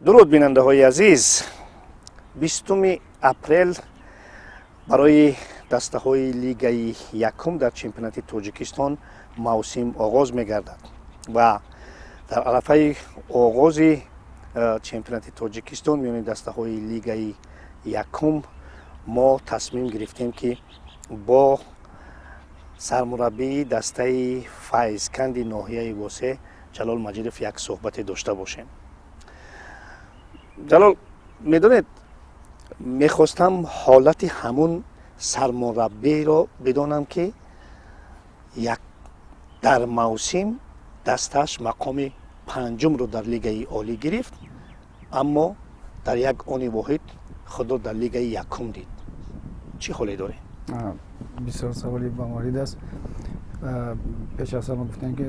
Дуруд, бинандаҳои азиз. 20 апрел барои дастаҳои лигаи якум дар чемпионати Тоҷикистон мавсим оғоз мегардад ва дар арафаи оғози чемпионати Тоҷикистон миёни дастаҳои лигаи якум мо тасмим гирифтем, ки бо сармураббии дастаи Файзканди ноҳияи Восе Ҷалол Маҷидов як суҳбате дошта бошем. Ҷалол, медонед, мехостам ҳолати ҳамун сармураббиро бидонам, ки як дар мавсим дасташ мақоми панҷумро дар лигаи олӣ гирифт, аммо дар як они воҳид худро дар лигаи якум дид. Чӣ ҳоле дорем? Бисёр саволи бамаврид аст. Пеш аз ҳама гуфтем, ки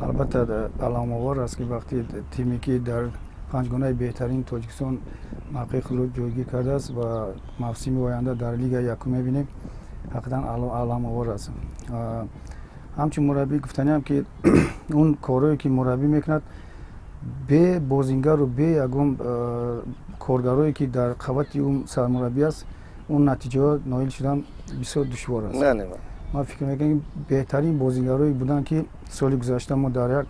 албатта аламовар аст, ки вақти тиме, ки дар панҷгонаи беҳтарини Тоҷикистон мавқеи худро ҷойгир кардааст ва мавсими оянда дар лигаи якум мебинем, ҳақиқатан аламовар аст. Ҳамчун мураббӣ гуфтаниам, ки он корое, ки мураббӣ мекунад, бе бозингару бе ягон коргарое, ки дар қабати ӯ сармураббӣ аст, он натиҷаҳо ноил шудан бисёр душвор аст. Ман фикр мекунам, ки беҳтарин бозингарое буданд, ки соли гузашта мо дар як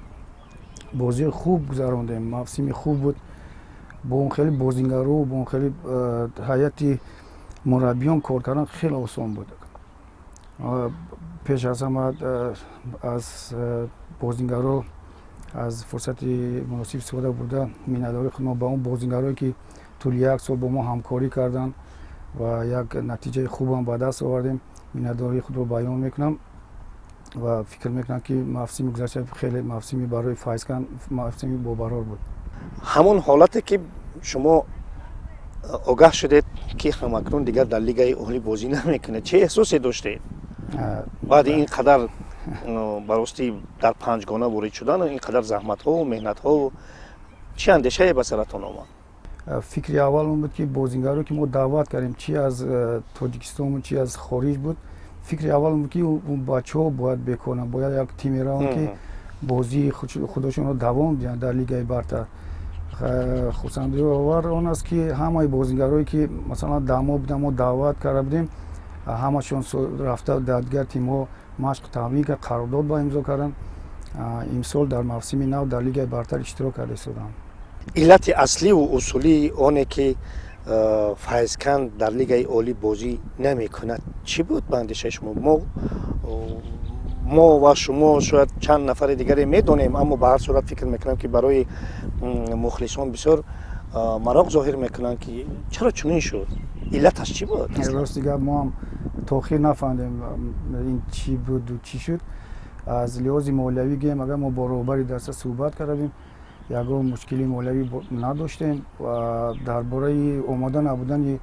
бозии хуб гузарондем, мавсими хуб буд. Бо он хеле бозингару бо он хеле ҳайати мураббиён кор кардан хеле осон буд. Пеш аз ҳама аз бозингаро аз фурсати муносиб истифода бурда, миннатдории худмо ба он бозингарое, ки тӯли як сол бо мо ҳамкорӣ карданд ва як натиҷаи хубам ба даст овардем, миннатдории худро баён мекунам ва фикр мекунам, ки мавсими гузашта хеле мавсими барои Файзканд мавсими бобарор буд. Ҳамон ҳолате, ки шумо огаҳ шудед, ки ҳамакнун дигар дар лигаи олӣ бозӣ намекунед, чӣ эҳсосе доштед баъди ин қадар барости дар панҷгона ворид шудан, ин қадар заҳматҳову меҳнатҳову? Чӣ андешае ба саратон омад? Фикри аввал он буд, ки бозингаро, ки мо даъват кардем, чи аз Тоҷикистон, чи аз хориҷ буд, фикри аввал он буд, ки бачаҳо бояд бекоранд, бояд як тиме раванд, ки бозии худошонро давом диҳанд дар лигаи бартар. Хурсандиовар он аст, ки ҳамаи бозингарое, ки масалан 10 моҳ буданд, мо даъват карда будем, ҳамашон рафта дар дигар тимҳо машқ тамрин кард, қарордод ба имзо карданд, имсол дар мавсими нав дар лигаи бартар иштирок карда истоданд. Иллати асливу усулии оне, ки Файзканд дар лигаи олӣ бозӣ намекунад, чӣ буд ба андешаи шумо? Мо ва шумо, шояд чанд нафари дигаре медонем, аммо ба ҳар сурат фикр мекунам, ки барои мухлисон бисёр мароқ зоҳир мекунанд, ки чаро чунин шуд, иллаташ чӣ буд? Рости гап, мо ҳам то охир нафаҳмидем, ин чӣ буду чӣ шуд. Аз лиҳози молиявӣ гӯем, агар мо бо роҳбари даста суҳбат карда будем, ягон мушкили молиявӣ надоштем ва дар бораи омода набудани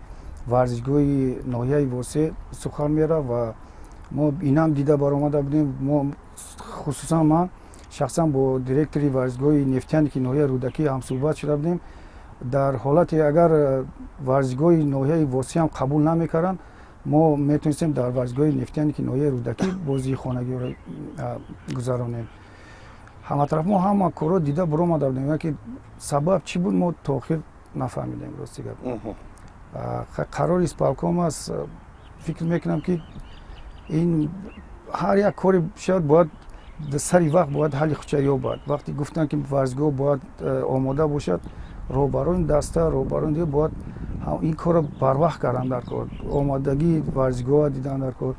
варзишгоҳи ноҳияи Восе сухан меравд ва мо инам дида баромада будем. Мо, хусусан ман шахсан, бо директори варзишгоҳи Нефтяники ноҳияи Рӯдакӣ ҳамсуҳбат шуда будем. Дар ҳолате агар варзишгоҳи ноҳияи Восеам қабул намекарданд, мо метавонистем дар варзишгоҳи Нефтяники ноҳияи Рӯдакӣ бозии хонагиро гузаронем. Ҳаматараф мо ҳама корро дида баромада будем, ки сабаб чӣ буд, мо то охир нафаҳмидем, рости гап. Қарори исполком аст. Фикр мекунам, ки ин ҳар як кори шояд бояд сари вақт бояд ҳалли худша ёбад. Вақте гуфтанд, ки варзишгоҳ бояд омода бошад, роҳбарони даста, роҳбарони дигар бояд ин корро барвақт карданд дар кор, омодагии варзишгоҳа дидан дар кор,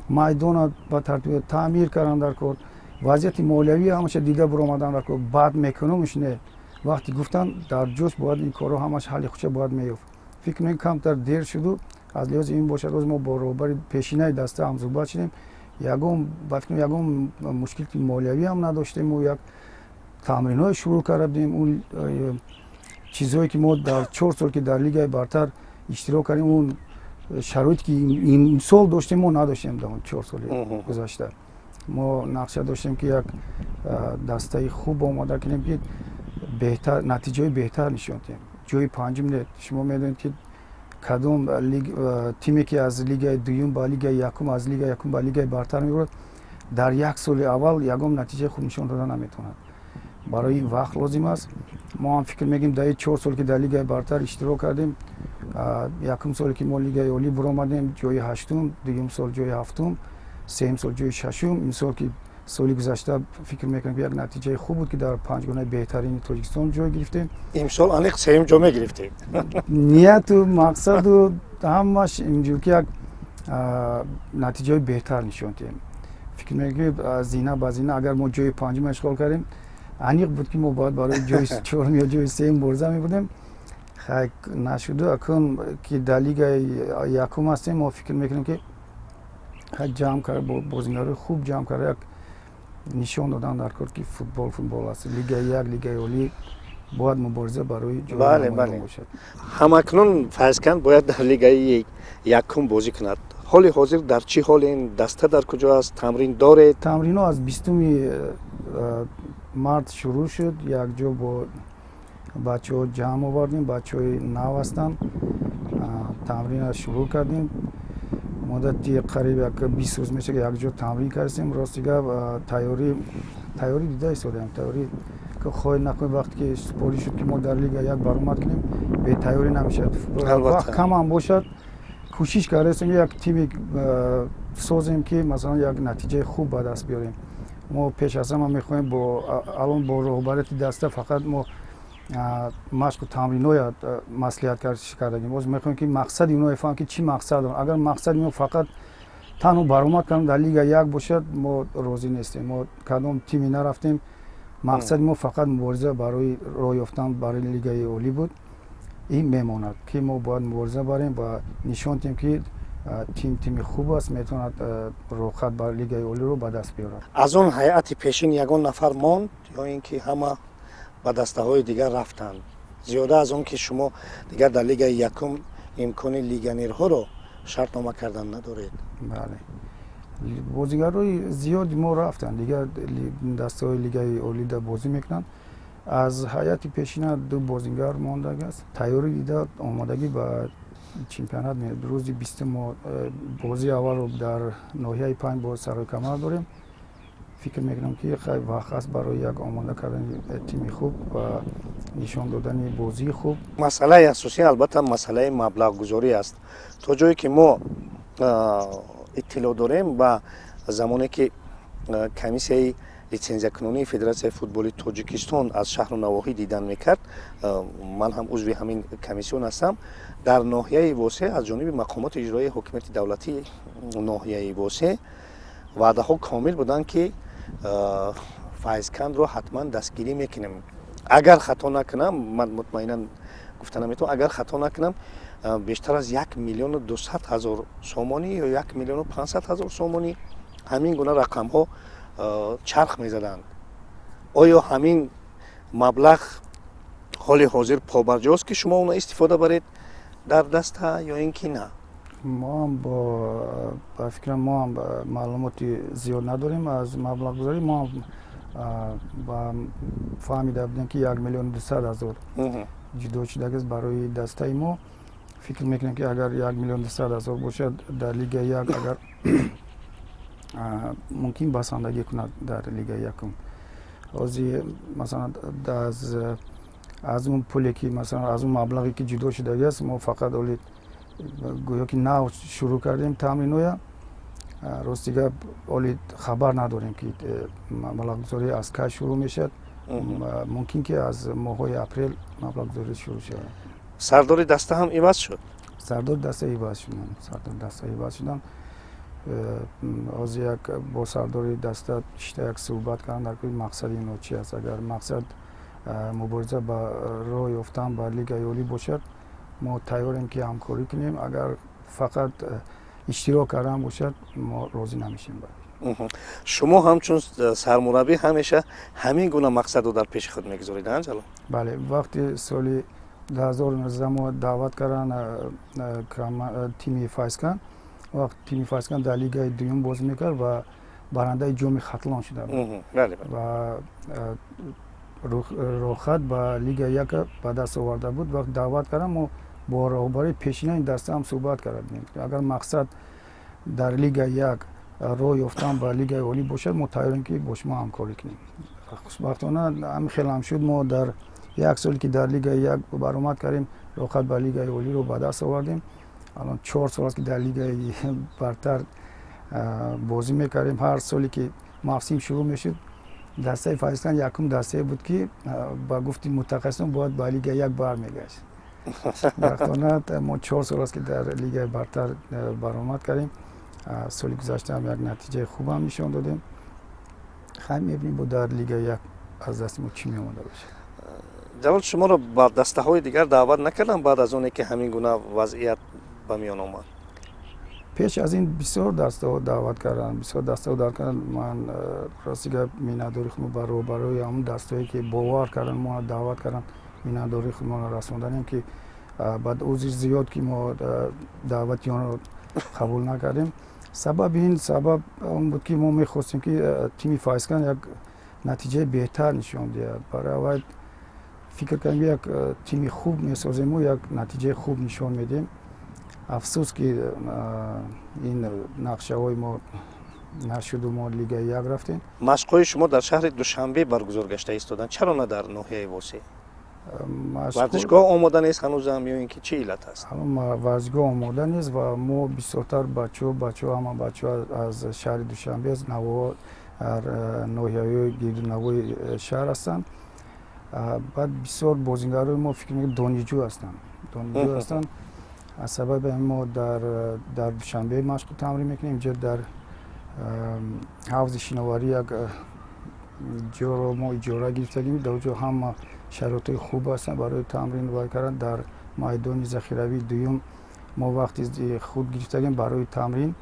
майдона ба тартиб таъмир кардан дар кор, вазъияти молиявӣ ҳамаша дида баромадан дар кор. Баъд мекунумш не, вақте гуфтанд, дар ҷош бояд ин корҳо ҳамаш ҳалли худша бояд меёфт. Фикр мекунам, камтар дер шуду аз лиҳози ин бошад. Роз мо бо роҳбари пешинаи даста ҳамсуҳбат шудем, ягон, ба фикрам, ягон мушкилти молиявӣ ҳам надоштему як тамринҳое шурӯъ карда будем. Он чизҳое, ки мо дар 4 сол, ки дар лигаи бартар иштирок кардем, он шароите, ки имсол доштем, мо надоштем дар он 4 соли гузашта. Мо нақша доштем, ки як дастаи хуб омода кунем, ки беҳтар натиҷаҳои беҳтар нишон диҳем. Ҷои панҷум не, шумо медонед, ки кадом тиме, ки аз лигаи дуюм ба лигаи якум, аз лигаи якум ба лигаи бартар мебурад, дар як соли аввал ягон натиҷаи хуб нишон дода наметавонад. Барои ин вақт лозим аст. Мо ҳам фикр мекунем, дар ин 4 сол, ки дар Лигаи бартар иштирок кардем, якум соле, ки мо Лигаи олӣ буромадем, ҷои ҳаштум, дуюм сол ҷои ҳафтум, сеюм сол ҷои шашум. Имсол, ки соли гузашта, фикр мекунам, ки як натиҷаи хуб буд, ки дар панҷгонаи беҳтарини Тоҷикистон ҷой гирифтем. Имсол аниқ сеюм ҷо мегирифтем. Нияту мақсаду ҳамаш инҷур, ки як натиҷаи беҳтар нишон диҳем. Фикр мекунем, ки зина ба зина, агар мо ҷои панҷум ишғол кардем, аниқ буд, ки мо бояд барои ҷои чорум ё ҷои сеюм мубориза мебудем. Хай, нашуду. Акун, ки дар лигаи якум ҳастем, мо фикр мекунем, ки хай, ҷамъ кард, бозингарои хуб ҷамъ кард, як нишон додан дар кор, ки футбол футбол аст, лигаи як, лигаи олӣ, бояд мубориза барои Бале, бале. бошад. Ҳамакнун Файзканд бояд дар лигаи якум бозӣ кунад. Ҳоли ҳозир дар чӣ ҳол ин даста, дар куҷо аст, тамрин доред? Тамринҳо аз 20-уми март шурӯъ шуд. Якҷо бо бачаҳо ҷамъ овардем, бачаҳои нав ҳастанд, тамринро шурӯъ кардем. Муддати қариб як 20 рӯз мешавад, якҷо тамрин кардем. Рости гап, тайёрӣ дида истодаем. Тайёрӣ, хоҳӣ нахоҳӣ, вақте ки супориш шуд, ки мо дар лига як баромад кунем, бетайёрӣ намешавад. Вақт камам бошад, кӯшиш кардаистем, як тими созем, ки масалан як натиҷаи хуб ба даст биёрем. Мо пеш аз ҳама мехоҳем бо алон бо роҳбарияти даста фақат мо машқу тамринҳоя маслиҳат кардагим. Боз мехоҳем, ки мақсади онҳо фаҳмем, ки чӣ мақсад доранд. Агар мақсади мо фақат танҳо баромад кардан дар лига як бошад, мо розӣ нестем. Мо кадом тиме нарафтем, мақсади мо фақат мубориза барои роҳ ёфтан барои лигаи олӣ буд. Ин мемонад, ки мо бояд мубориза барем ва нишон диҳем, ки тим тими хуб аст, метавонад роҳхат ба лигаи олиро ба даст биёрад. Аз он ҳайати пешин ягон нафар монд ё ин ки ҳама ба дастаҳои дигар рафтанд? Зиёда аз он ки шумо дигар дар лигаи якум имкони легионерҳоро шартнома кардан надоред. Бале, бозигарои зиёди мо рафтанд, дигар дастаҳои лигаи олида бозӣ мекунанд. Аз ҳайати пешина ду бозингар мондаг аст. Тайёрӣ дида, омодагӣ ба чемпионат. Рӯзи 20-ум мо бозии аввалро дар ноҳияи Панҷ бо Саройкамар дорем. Фикр мекунам, ки хай, вақт аст барои як омода кардани тими хуб ва нишон додани бозии хуб. Масъалаи асосӣ, албатта, масъалаи маблағгузорӣ аст. То ҷое ки мо иттилоъ дорем, ба замоне ки комиссияи литсензиякунонии Федератсияи футболи Тоҷикистон аз шаҳру навоҳӣ дидан мекард, ман ҳам узви ҳамин комиссион ҳастам, дар ноҳияи Восе аз ҷониби мақомоти иҷроии ҳокимияти давлатии ноҳияи Восе ваъдаҳо комил буданд, ки Файзкандро ҳатман дастгирӣ мекунем. Агар хато накунам, ман мутмаинан гуфта наметавонам, агар хато накунам, бештар аз 1 200 000 сомонӣ ё 1 500 000 сомонӣ, ҳамин гуна рақамҳо чарх мезаданд. Оё ҳамин маблағ ҳоли ҳозир побарҷост, ки шумо онро истифода баред дар даста, ё ин ки на? Мо ҳам бо ба фикрам, мо ҳам маълумоти зиёд надорем аз маблағгузорӣ. Мо ҳам ба фаҳмида будем, ки 1 200 000 ҷудо шудагист барои дастаи мо. Фикр мекунем, ки агар 1 200 000 бошад, дар лигаи як агар мумкин басандагӣ кунад. Дар лигаи якум ҳозир, масалан, аз он пуле, ки, масалан, аз он маблағе, ки ҷудо шудагиаст, мо фақат оли гӯё ки нав шурӯъ кардем тамринҳоя. Рости гап, оли хабар надорем, ки маблағгузорӣ аз кай шурӯъ мешавад. Мумкин, ки аз моҳҳои апрел маблағгузорӣ шурӯъ шавад. Сардори даста ҳам иваз шуд? Сардори даста иваз шуданд, сардори даста иваз шуданд. Ҳозир як бо сардори даста шита як суҳбат кардам, дар кӯи мақсади инҳо чи аст. Агар мақсад мубориза ба роҳ ёфтан ба лигаи олӣ бошад, мо тайёрем, ки ҳамкорӣ кунем. Агар фақат иштирок кардан бошад, мо розӣ намешем. Шумо ҳамчун сармураббӣ ҳамеша ҳамин гуна мақсадро дар пеши худ мегузоред, Ҷалол? Бале, вақти соли 2019 мо даъват карданд тими Файзканд, вақт тими Файзканд дар лигаи дуюм бозӣ мекард ва барандаи ҷоми Хатлон шуда буд ва роҳхат ба лигаи яка ба даст оварда буд. Вақт даъват кардам, мо бо роҳбарии пешинаи даста ҳам суҳбат карда будем: агар мақсад дар лигаи як роҳ ёфтан ба лигаи олӣ бошад, мо тайёрем, ки бо шумо ҳамкорӣ кунем. Хушбахтона ҳамин хел ҳам шуд. Мо дар як соле, ки дар лигаи як баромад кардем, роҳхат ба лигаи олиро ба даст овардем. Алон 4 сол аст, ки дар лигаи бартар бозӣ мекардем. Ҳар соле, ки мавсим шурӯъ мешуд, дастаи Файзканд якум дастае буд, ки ба гуфти мутахассисон бояд ба лигаи як бармегашт. Хушбахтона, мо 4 сол аст, ки дар лигаи бартар баромад кардем. Соли гузаштаам як натиҷаи хубам нишон додем. Хай, мебинем, бо дар лигаи як аз дасти мо чӣ меомада бошад. Ҷалол, шуморо ба дастаҳои дигар даъват накардам баъд аз оне, ки ҳамин гуна вазъият ба миён омад? Пеш аз ин бисёр дастаҳо даъват карданд, бисёр дастаҳо даъват карданд. Ман, рости гап, миннатдории худро ба роҳбарои ҳамон дастаҳое, ки бовар карданд, моро даъват карданд, миннатдории худмонро расонданем, ки баъд узри зиёд, ки мо даъвати онро қабул накардем. Сабаби ин сабаб он буд, ки мо мехостем, ки тими Файзканд як натиҷаи беҳтар нишон диҳад. Барои аввал фикр кардем, ки як тими хуб месозему як натиҷаи хуб нишон медиҳем. Афсӯс, ки ин нақшаҳои мо нашуду мо лигаи як рафтем. Машқҳои шумо дар шаҳри Душанбе баргузор гашта истоданд. Чаро на дар ноҳияи Восеъ? Варзишгоҳ омода нест ҳанӯзам ё ин ки чӣ иллат аст? Варзишгоҳ омода нест ва мо бисёртар бачаҳо, ҳама бачаҳо аз шаҳри Душанбе, аз ноҳияҳои гирдунавои шаҳр ҳастанд. Баъд бисёр бозингарои мо, фикр мекунем, донишҷӯ ҳастанд, донишҷӯ ҳастанд. Аз сабаби ҳамин мо дар Душанбе машқу тамрин мекунем. Инҷо дар ҳавзи шиноварӣ як ҷоро мо иҷора гирифтагим. Дар ҷо ҳама шароитҳои хуб ҳастанд барои тамрин вай кардан. Дар майдони захиравии дуюм мо вақти худ гирифтагим барои тамрин.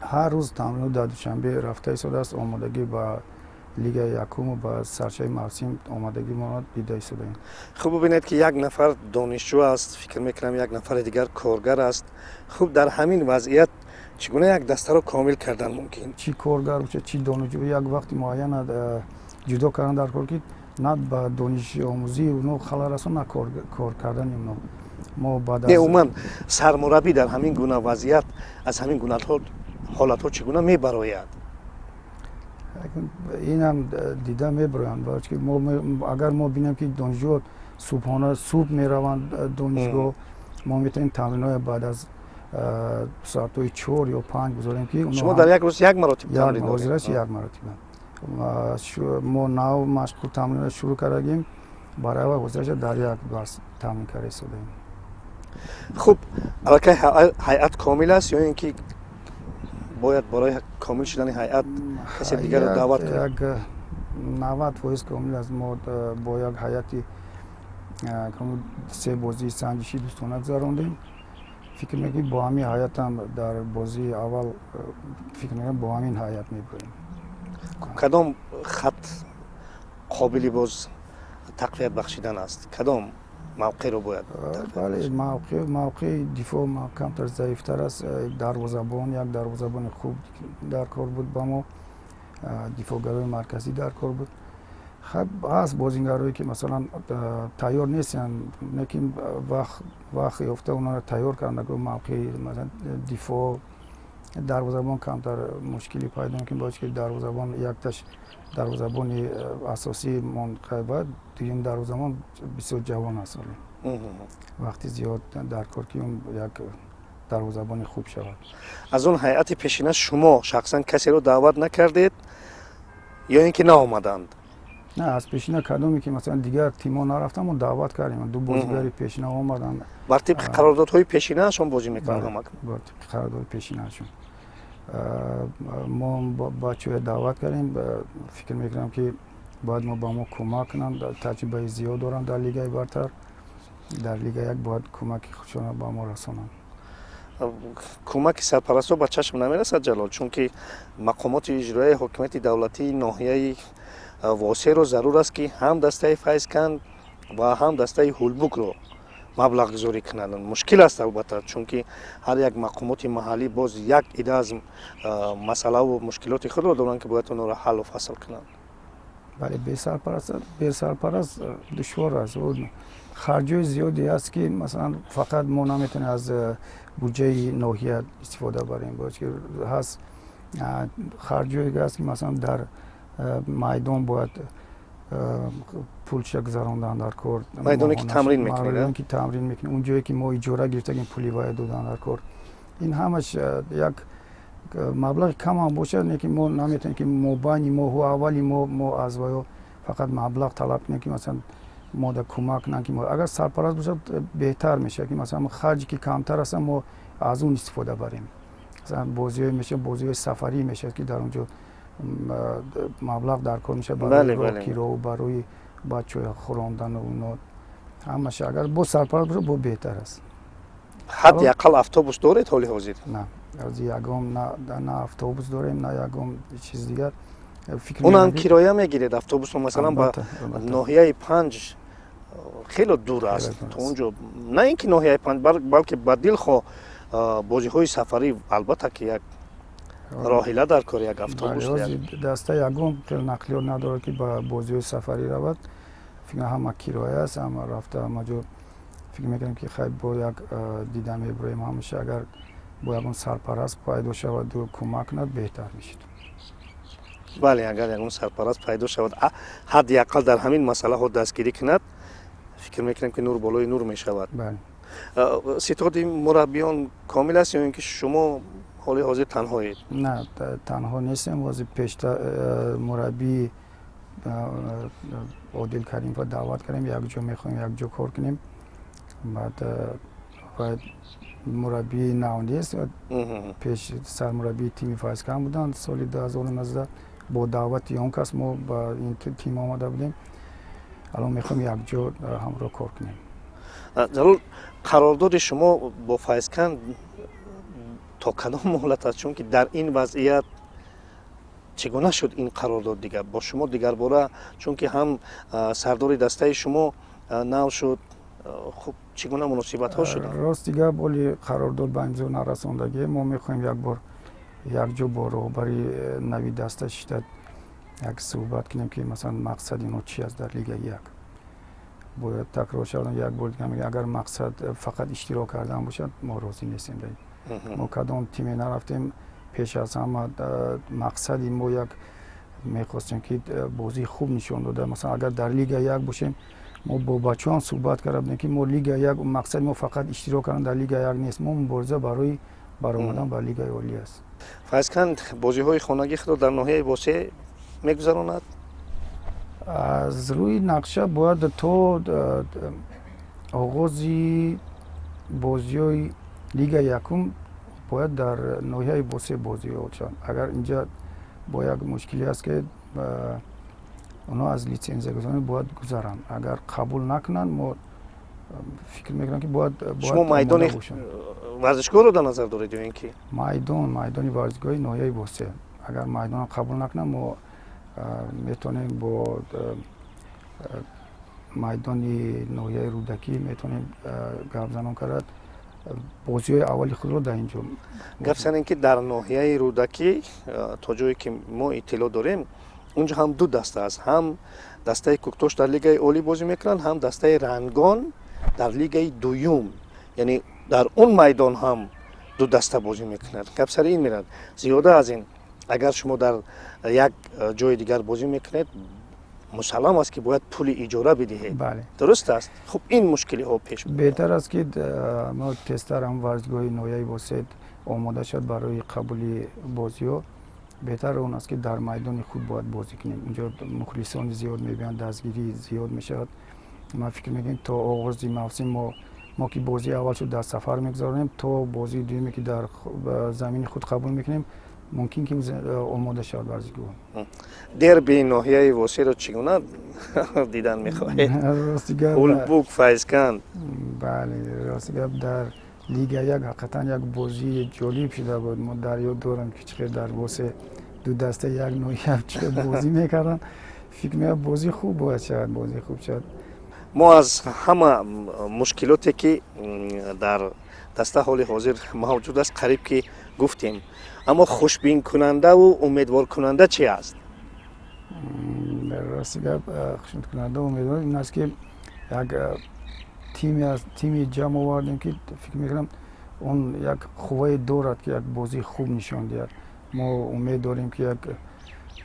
Ҳар рӯз тамринҳо дар Душанбе рафта истодааст. Омодагӣ ба лигаи якуму ба саршави мавсим омодагӣ моро дида истодаем. Хуб, бубинед, ки як нафар донишҷӯ аст, фикр мекунам, як нафари дигар коргар аст. Хуб, дар ҳамин вазъият чӣ гуна як дастаро комил кардан мумкин? Чӣ коргар бошад, чӣ донишҷӯ, як вақти муайян ҷудо кардан дар кор, ки на ба донишомӯзии оно халал расон, на кор кардани оно. Мо баъд Не, умуман сармураббӣ дар ҳамин гуна вазъият аз ҳамин гуна ҳолатҳо чӣ гуна мебарояд? Инам дида мебароянд, барои ки агар мо бинем, ки донишҷӯ субҳона субҳ мераванд донишгоҳ, мо метавонем тамринҳоя баъд аз соатҳои 4 ё 5 гузорем, ки Шумо дар як рӯз як маротиб тамрин? Ҳозираш як маротиба. Мо нав машқу тамринро шурӯъ кардагим, барои аввал ҳозираша дар як дарс тамрин карда истодаем. Хуб, аллакай ҳайат комил аст ё ин ки бояд барои комил шудани ҳайат касе дигарро даъват кунад? Як 90% комил аст. Мо бо як ҳайати се бозии санҷишӣ дӯстона гузарондем. Фикр мекунем, бо ҳамин ҳайатам дар бозии аввал, фикр мекунем, бо ҳамин ҳайат мебурем. Кадом хат қобили боз тақвият бахшидан аст? Кадом мавқеъро бояд? Бале, мавқеи дифоъ камтар заифтар аст. Дарвозабон, як дарвозабони хуб дар кор буд ба мо, дифоъгарои марказӣ дар кор буд. Ҳаст бозингарое, ки масалан тайёр нестанд, лекин вақт ёфта онҳоро тайёр кардан. Мавқеи, масалан, дифоъ, дарвозабон камтар мушкилӣ пайдо мекунем, бояд ки дарвозабон якташ дарвозабони асосии мон, дуюм дарвозабон бисёр ҷавон аст, вақти зиёд дар кор, ки як дарвозабони хуб шавад. Аз он ҳайати пешина шумо шахсан касеро даъват накардед ё ин ки наомаданд? Не, аз пешина кадоме ки, масалан, дигар тимҳо нарафтан, мо даъват кардем. Ду бозигари пешина омаданд. Бар тибқи қарордодҳои пешинаашон бозӣ мекунанд ҳама? Бар тибқи қарордоди пешинаашон. Мо бачаҳоя даъват кардем. Фикр мекунам, ки бояд мо ба мо кӯмак кунанд. Таҷрибаи зиёд доранд дар лигаи бартар, дар лига як бояд кӯмаки худшонро ба мо расонанд. Кӯмаки сарпарастҳо ба чашм намерасад, Ҷалол, чунки мақомоти иҷроияи ҳокимияти давлатии ноҳияи Восеъро зарур аст, ки ҳам дастаи Файзканд ва ҳам дастаи Ҳулбукро маблағгузорӣ кунанд. Мушкил аст, албатта, чунки ҳар як мақомоти маҳаллӣ боз як ида аз масъалаву мушкилоти худро доранд, ки бояд онҳоро ҳаллу фасл кунанд. Бале, бесарпараст душвор аст. Харҷои зиёде аст, ки масалан фақат мо наметавонем аз буҷаи ноҳия истифода барем. Бояд ки ҳаст харҷое аст, ки масалан дар Майдон бояд пулша гузарондан дар кор. Майдоне ки тамрин мекунед, ки тамрин мекунем, он ҷое ки мо иҷора гирифтагим, пули вая додан дар кор. Ин ҳамаш як маблағи камам бошад, лекин мо наметавонем, ки мобайни моҳу аввали моҳ мо аз ваё фақат маблағ талаб кунем, ки масалан мо да кӯмак кунанд. Ки агар сарпараст бошад, беҳтар мешавад, ки масалан харҷе ки камтар аст, мо аз он истифода барем. Масалан, бозиҳое мешавад, бозиҳои сафарӣ мешавад, ки дар он ҷо маблағ дар кор мешавад барои роҳкирову барои бачаҳои хӯрондану оно ҳамаша. Агар бо сарпараст бошад, бо беҳтар аст. Ҳадди ақал автобус доред ҳоли ҳозир? На, ягон на автобус дорем, на ягон чиз дигар. Онам кироя мегиред автобусро? Масалан, ба ноҳияи Панҷ хело дур аст то он ҷо. На ин ки ноҳияи Панҷ, балки ба дилхоҳ бозиҳои сафарӣ, албатта ки як роҳила дар кор, як автобус. Даста ягон хел нақлиёт надорад, ки ба бозиҳои сафарӣ равад. Фикр, ҳама кироя аст, ҳама рафта, ҳама ҷо. Фикр мекунем, ки хай, бо як дида мебуроем ҳамаша. Агар бо ягон сарпараст пайдо шаваду кӯмак кунад, беҳтар мешуд. Бале, агар ягон сарпараст пайдо шавад, ҳадди ақал дар ҳамин масъалаҳо дастгирӣ кунад, фикр мекунем, ки нур болои нур мешавад. Ситоди мураббиён комил аст ё ин ки шумо ҳоли ҳозир танҳоед? На, танҳо нестем. Ҳозир пешта мураббии Одил Каримова даъват кардем, якҷо мехоҳем якҷо кор кунем. Баъд мураббии нав нест, пеш сармураббии тими Файзканд буданд соли 2019. Бо даъвати он кас мо ба ин тим омада будем. Алон мехоҳем якҷо ҳамроҳ кор кунем. Ҷалол, қарордоди шумо бо Файзканд то кадом муҳлат аст? Чунки дар ин вазъият чӣ гуна шуд ин қарордод дигар бо шумо дигарбора? Чунки ҳам сардори дастаи шумо нав шуд. Хуб, чӣ гуна муносибатҳо шуданд? Рости гап, оли қарордод ба имзо нарасондагӣ. Мо мехоҳем як бор якҷо бо роҳбари нави даста шита як суҳбат кунем, ки масалан мақсади инҳо чи аст дар Лигаи як. Бояд такрор шавад, як бор дигар, агар мақсад фақат иштирок кардан бошад, мо розӣ нестем. Мо кадом тиме нарафтем, пеш аз ҳама мақсади мо як мехостем, ки бозии хуб нишон дода. Масалан, агар дар Лига як бошем, мо бо бачаҳоам суҳбат карда будем, ки мо Лига як, мақсади мо фақат иштирок кардан дар Лига як нест, мо мубориза барои баромадан ба Лигаи олӣ аст. Файзканд бозиҳои хонагии худро дар ноҳияи Восеъ мегузаронад? Аз рӯи нақша бояд то оғози бозиҳои Лигаи якум бояд дар ноҳияи Восеъ бозӣ шаванд. Агар инҷа бо як мушкиле аст, ки онҳо аз литсензиягузорӣ бояд гузаранд. Агар қабул накунанд, мо фикр мекунам, ки бояд Шумо майдони варзишгоҳро дар назар доред ё ин ки? Майдон, майдони варзишгоҳи ноҳияи Восеъ. Агар майдонро қабул накунанд, мо метавонем бо майдони ноҳияи Рӯдакӣ метавонем гапзанон кард, бозиҳои аввали худро дар ин ҷо. Гап занем, ки дар ноҳияи Рӯдакӣ, то ҷое ки мо иттилоъ дорем, унҷо ҳам ду даста аст: ҳам дастаи Кӯктош дар Лигаи олӣ бозӣ мекунанд, ҳам дастаи Рангон дар Лигаи дуюм. Яъне дар он майдон ҳам ду даста бозӣ мекунад. Гап сари ин мерад. Зиёда аз ин, агар шумо дар як ҷои дигар бозӣ мекунед, мусаллам аст, ки бояд пули иҷора бидиҳед, дуруст аст? Хуб, ин мушкилиҳо пеш беҳтар аст, ки мо тезтар ҳам варзишгоҳи ноҳияи Восеъ омода шавад барои қабули бозиҳо. Беҳтар он аст, ки дар майдони худ бояд бозӣ кунем. Унҷо мухлисони зиёд мебиёнд, дастгирӣ зиёд мешавад. Ман фикр мекунем, то оғози мавсим мо ки бозии аввал шуд дар сафар мегузаронем, то бозии дуюме, ки дар замини худ қабул мекунем, мумкин ки омода шавад варзишгоҳ. Дерби ноҳияи Восеъро чӣ гуна дидан мехоҳед? Рости гап, Улбук, Файзканд. Бале, рости гап, дар Лига як ҳақиқатан як бозии ҷолиб шуда буд. Мо дар ёд дорам, ки чӣ хел дар Восеъ ду даста як ноҳия чӣ хел бозӣ мекарданд. Фикр мекунам, бозӣ хуб бояд шавад, бозӣ хуб шавад. Мо аз ҳама мушкилоте, ки дар даста ҳоли ҳозир мавҷуд аст, қариб ки гуфтем. Аммо хушбинкунандаву умедворкунанда чи аст? Рости гап, хушнудкунанда, умедвор ин аст, ки як тими ҷамъ овардем, ки фикр мекунам, он як қуввае дорад, ки як бозии хуб нишон диҳад. Мо умед дорем, ки як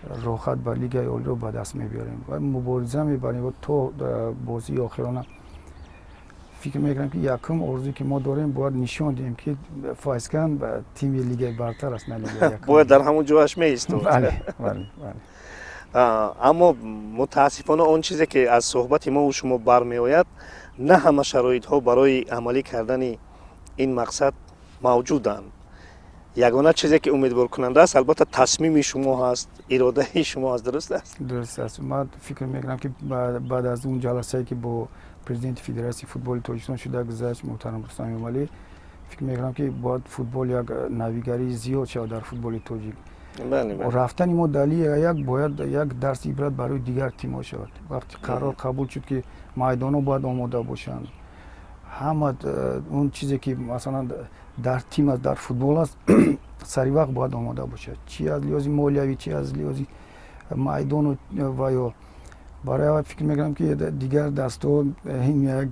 Роҳат ба Лигаи олиро ба даст мебиёрем ва мубориза мебарем ва то бозии охирона. Фикр мекунам, ки якум орзуе, ки мо дорем, бояд нишон диҳем, ки Файзканд тими Лигаи бартар аст, на Лигаи якум. Бояд дар ҳамон ҷояш меистод. Бале. Аммо мутаассифона, он чизе, ки аз суҳбати мову шумо бармеояд, на ҳама шароитҳо барои амалӣ кардани ин мақсад мавҷуданд. Ягона чизе, ки умедворкунанда аст, албатта, тасмими шумо ҳаст, иродаи шумо аст. Дуруст аст? Дуруст аст. Ман фикр мекунам, ки баъд аз он ҷаласае, ки бо президенти Федератсияи футболи Тоҷикистон шуда гузашт, муҳтарам Рустам Эмомалӣ, фикр мекунам, ки бояд футбол як навигарии зиёд шавад дар футболи тоҷик. Рафтани мо дар Лига як бояд як дарси ибрат барои дигар тимҳо шавад. Вақти қарор қабул шуд, ки майдонҳо бояд омода бошанд, ҳама он чизе, ки масалан дар тим аст, дар футбол аст, сари вақт бояд омода бошад, чи аз лиҳози молиявӣ, чи аз лиҳози майдону ва ё. Барои фикр мекунам, ки дигар дастҳо ин як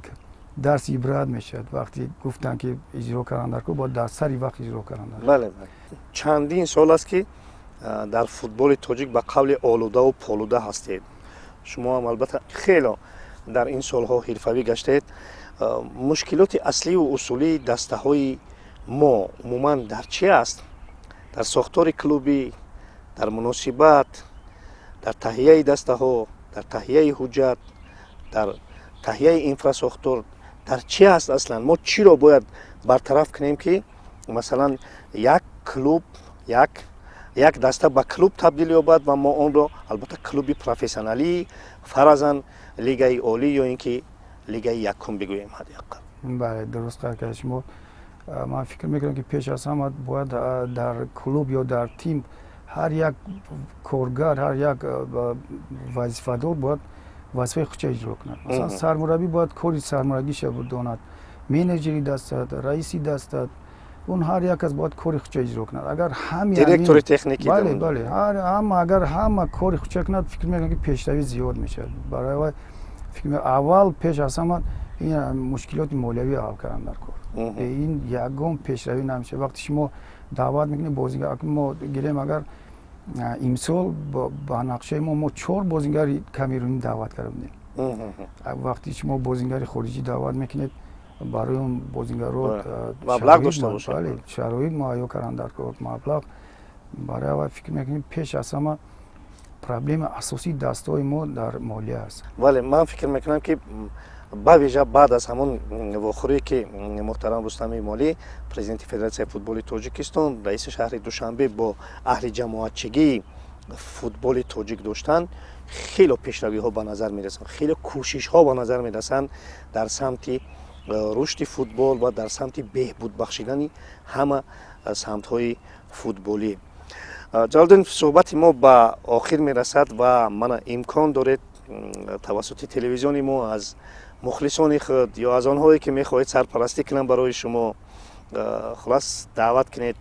дарси ибрат мешавад. Вақте гуфтанд, ки иҷро кардан дар кор, бояд дар сари вақт иҷро кардан. Бале, чандин сол аст, ки дар футболи тоҷик ба қавли олудаву полуда ҳастед. Шумо ҳам албатта хело дар ин солҳо ҳирфавӣ гаштед. Мушкилоти аслию усулии дастаҳои мо умуман дар чӣ аст? Дар сохтори клубӣ, дар муносибат, дар таҳияи дастаҳо, дар таҳияи ҳуҷҷат, дар таҳияи инфрасохтор, дар чӣ аст аслан? Мо чиро бояд бартараф кунем, ки масалан як клуб, як даста ба клуб табдил ёбад ва мо онро албатта клуби профессионалии, фаразан, Лигаи олӣ ё ин ки Лигаи якум бигӯем ҳадди ақал? Бале, дуруст қайд кардед шумо. Ман фикр мекунам, ки пеш аз ҳама бояд дар клуб ё дар тим ҳар як коргар, ҳар як вазифадор бояд вазифаи худша иҷро кунад. Масалан, сармураббӣ бояд кори сармураббиша донад, менеҷери даста, раиси даста, он ҳар як кас бояд кори худша иҷро кунад. Агар ҳами Директори техникӣ. Бале, ҳама, агар ҳама кори худша кунад, фикр мекунам, ки пешравӣ зиёд мешавад. Барои вай фикр, аввал пеш аз ҳама ин мушкилоти молиявӣ ҳал кардан дар кор. Ин ягон пешравӣ намешавад. Вақте шумо даъват мекунед бозигар, мо гирем, агар имсол ба нақшаи мо чор бозингари камерунӣ даъват карда будем. Вақте шумо бозингари хориҷӣ даъват мекунед, барои он бозингарро маблағ дошта бошад. Шароит муҳайё кардан дар кор, маблағ. Барои аввал фикр мекунем, пеш аз ҳама проблема асосии дастаҳои мо дар молия аст. Бале, ман фикр мекунам, ки ба вижа баъд аз ҳамон вохӯрие, ки муҳтарам Рустам Эмомалӣ, президенти Федератсияи футболи Тоҷикистон, раиси шаҳри Душанбе, бо аҳли ҷамоатчигии футболи тоҷик доштанд, хело пешравиҳо ба назар мерасанд, хеле кӯшишҳо ба назар мерасанд дар самти рушди футбол ва дар самти беҳбуд бахшидани ҳама самтҳои футболӣ. Ҷалолиддин, суҳбати мо ба охир мерасад ва мана имкон доред тавассути телевизиони мо аз мухлисони худ ё аз онҳое, ки мехоҳед сарпарастӣ кунанд барои шумо, хулас, даъват кунед,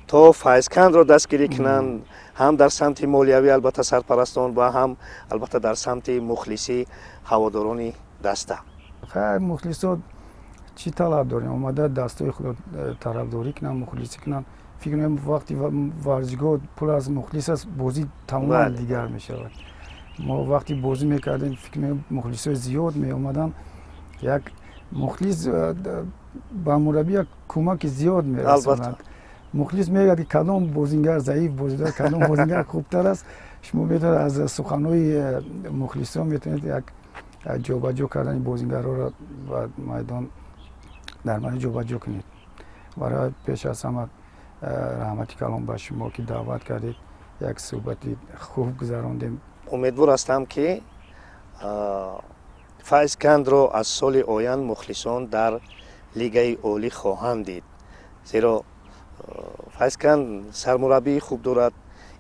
то Файзкандро дастгирӣ кунанд, ҳам дар самти молиявӣ, албатта, сарпарастон ва ҳам албатта дар самти мухлисӣ, ҳаводорони даста. Хайр, мухлисот чӣ талаб дорем? Омада дастаи худро тарафдорӣ кунанд, мухлисӣ кунанд. Фикр мекунам, вақти варзишгоҳ пур аз мухлис аст, бозӣ тамоман дигар мешавад. Мо вақти бозӣ мекардем, фикр мекунам, мухлисои зиёд меомаданд. Як мухлис ба мураббӣ як кӯмаки зиёд мерасонад. Мухлис мегӯяд, ки кадом бозингар заиф бозӣ дорад, кадом бозингар хубтар аст. Шумо метавонед аз суханҳои мухлисон метавонед як ҷобаҷо кардани бозингарҳоро ба майдон, дар майдон ҷобаҷо кунед. Барои пеш аз ҳама раҳмати калон ба шумо, ки даъват кардед, як суҳбати хуб гузарондем. Умедвор ҳастам, ки Файзкандро аз соли оянд мухлисон дар Лигаи олӣ хоҳанд дид, зеро Файзканд сармураббии хуб дорад,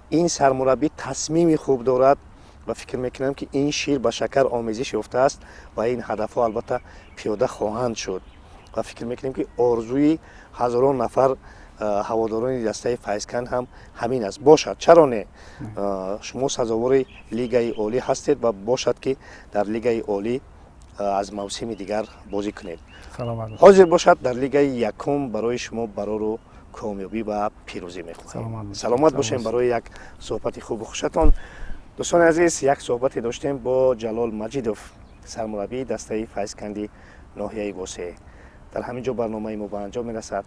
ин сармураббӣ тасмими хуб дорад ва фикр мекунам, ки ин шир ба шакар омезиш ёфтааст ва ин ҳадафҳо албатта пиёда хоҳанд шуд. Ва фикр мекунем, ки орзуи ҳазорон нафар ҳаводорони дастаи Файзканд ҳам ҳамин аст. Бошад, чаро не, шумо сазовори Лигаи олӣ ҳастед ва бошад, ки дар Лигаи олӣ аз мавсими дигар бозӣ кунед. Ҳозир бошад, дар Лигаи якум барои шумо барору Комёбӣ ва пирӯзӣ мехоҳем. Саломат бошем барои як суҳбати хубу хушатон. Дӯстони азиз, як суҳбате доштем бо Ҷалол Маҷидов, сармураббии дастаи Файзканди ноҳияи Восеъ. Дар ҳамин ҷо барномаи мо ба анҷом мерасад.